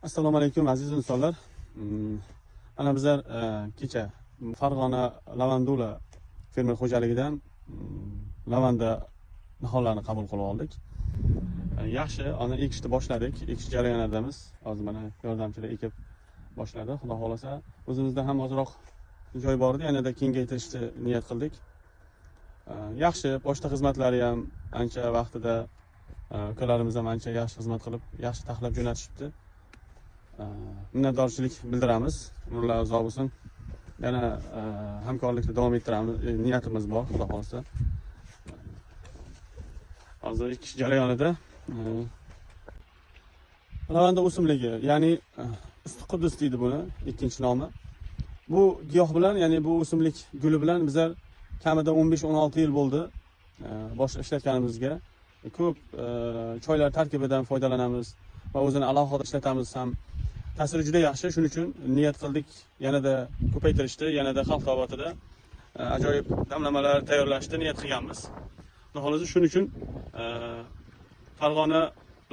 Assalomu alaykum, aziz insonlar. Mana bizlar kecha Farg'ona Lavandula fermer xo'jaligidan lavanda nihollarini qabul qilib oldik. Yaxshi, ana ekishni boshladik. Ekish jarayonidamiz. Hozir mana yordamchilar ekib boshladi. Xudo xohlasa, o'zimizda ham ozroq joy bor edi, yanada kengaytirishni niyat qildik. Yaxshi, pochta xizmatlari ham ancha vaqtida, ukalarimiz ham ancha yaxshi xizmat qilib, yaxshi taxlab jo'natishibdi. Minnatdorchilik bildiramiz. Umrlari uzoq bo'lsin. Yana hamkorlikni davom ettiramiz, niyatimiz bor, Xudo xohlasa. Hozir ekish jarayonida lavanda o'simligi, ya'ni Istiqquddus deydi buni ikkinchi nomi. Bu giyoh bilan, ya'ni bu o'simlik guli bilan bizlar kamida 15-16 yil bo'ldi bosh ishlatganimizga. Ko'p choylar tarkibidan foydalanamiz va o'zini alohida ishlatamiz ham. Ta'siri juda yaxshi. Shuning uchun niyat qildik yanada ko'paytirishni, yanada xalq tabobatida ajoyib damlamalar tayyorlashni niyat qilganmiz. Xudo xohlasa, shuning uchun Farg'ona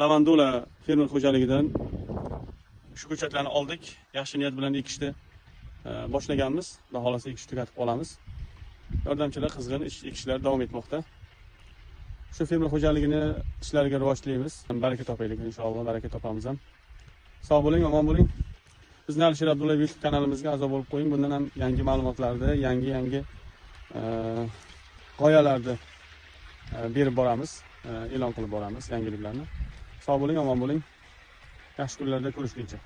Lavandula fermer xo'jaligidan shu ko'chatlarni oldik. Yaxshi niyat bilan ekishni boshlaganmiz. Xudo xohlasa ekishni tugatib qolamiz. Yordamchilar qizg'in ekishlar davom etmoqda. Shu fermer xo'jaligini ishlariga rivoj tilaymiz. Baraka topaylik inshaalloh, baraka topamiz ham. Sog' bo'ling, omon bo'ling. Bizni Alisher Abdullayev YouTube kanalimizga a'zo bo'lib qo'ying. Bundan ham yangi ma'lumotlarni, yangi g'oyalarni berib boramiz, e'lon qilib boramiz yangiliklarni. Sog' bo'ling, omon bo'ling. Yaxshi kunlarda ko'rishguncha.